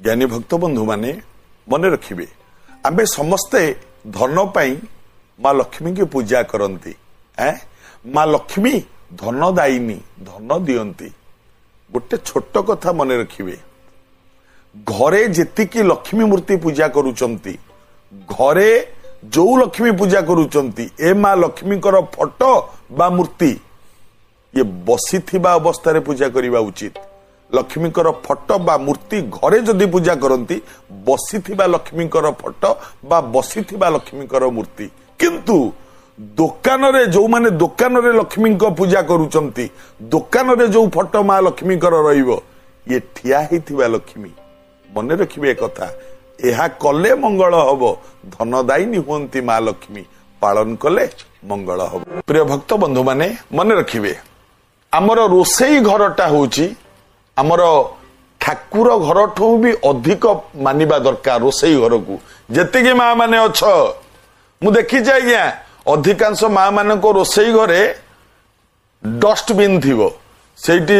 ଜ୍ଞାନୀ ଭକ୍ତ ବନ୍ଧୁମାନେ, ମନେ ରଖିବେ, ଆମେ ସମସ୍ତେ ଧନ ପାଇଁ ମା ଲକ୍ଷ୍ମୀଙ୍କୁ ପୂଜା କରନ୍ତି। ମା ଲକ୍ଷ୍ମୀ ଧନଦାୟିନୀ, ଧନ ଦିଅନ୍ତି। ଗୋଟେ ଛୋଟ କଥା ମନେ ରଖିବେ, ଘରେ ଯେତିକି ଲକ୍ଷ୍ମୀ ମୂର୍ତ୍ତି ପୂଜା କରୁଛନ୍ତି, ଘରେ ଯୋଉ ଲକ୍ଷ୍ମୀ ପୂଜା କରୁଛନ୍ତି, ଏ ମା ଲକ୍ଷ୍ମୀଙ୍କର ଫଟୋ ବା ମୂର୍ତ୍ତି ଇଏ ବସିଥିବା ଅବସ୍ଥାରେ ପୂଜା କରିବା ଉଚିତ। ଲକ୍ଷ୍ମୀଙ୍କର ଫଟୋ ବା ମୂର୍ତ୍ତି ଘରେ ଯଦି ପୂଜା କରନ୍ତି, ବସିଥିବା ଲକ୍ଷ୍ମୀଙ୍କର ଫଟୋ ବା ବସିଥିବା ଲକ୍ଷ୍ମୀଙ୍କର ମୂର୍ତ୍ତି। କିନ୍ତୁ ଦୋକାନରେ ଯୋଉମାନେ ଦୋକାନରେ ଲକ୍ଷ୍ମୀଙ୍କ ପୂଜା କରୁଛନ୍ତି, ଦୋକାନରେ ଯୋଉ ଫଟୋ ମା ଲକ୍ଷ୍ମୀଙ୍କର ରହିବ, ଇଏ ଠିଆ ହେଇଥିବା ଲକ୍ଷ୍ମୀ। ମନେ ରଖିବେ କଥା, ଏହା କଲେ ମଙ୍ଗଳ ହବ। ଧନଦାୟିନୀ ହୁଅନ୍ତି ମା ଲକ୍ଷ୍ମୀ, ପାଳନ କଲେ ମଙ୍ଗଳ ହବ। ପ୍ରିୟ ଭକ୍ତ ବନ୍ଧୁମାନେ, ମନେ ରଖିବେ, ଆମର ରୋଷେଇ ଘରଟା ହଉଛି ଆମର ଠାକୁର ଘରଠୁ ବି ଅଧିକ ମାନିବା ଦରକାର ରୋଷେଇ ଘରକୁ। ଯେତିକି ମା ମାନେ ଅଛ, ମୁଁ ଦେଖିଛି ଆଜ୍ଞା, ଅଧିକାଂଶ ମା ମାନଙ୍କ ରୋଷେଇ ଘରେ ଡଷ୍ଟବିନ୍ ଥିବ। ସେଇଠି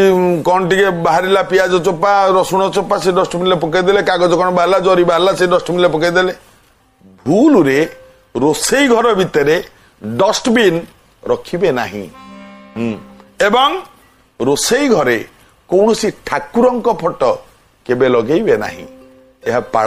କଣ ଟିକେ ବାହାରିଲା, ପିଆଜ ଚୋପା, ରସୁଣ ଚୋପା, ସେ ଡଷ୍ଟବିନରେ ପକେଇଦେଲେ। କାଗଜ କଣ ବାହାରିଲା, ଜରି ବାହାରିଲା, ସେ ଡଷ୍ଟବିନରେ ପକେଇଦେଲେ। ଭୁଲରେ ରୋଷେଇ ଘର ଭିତରେ ଡଷ୍ଟବିନ୍ ରଖିବେ ନାହିଁ ଏବଂ ରୋଷେଇ ଘରେ କୌଣସି ଠାକୁରଙ୍କ ଫଟୋ କେବେ ଲଗେଇବେ ନାହିଁ। ଏହା ପାଳ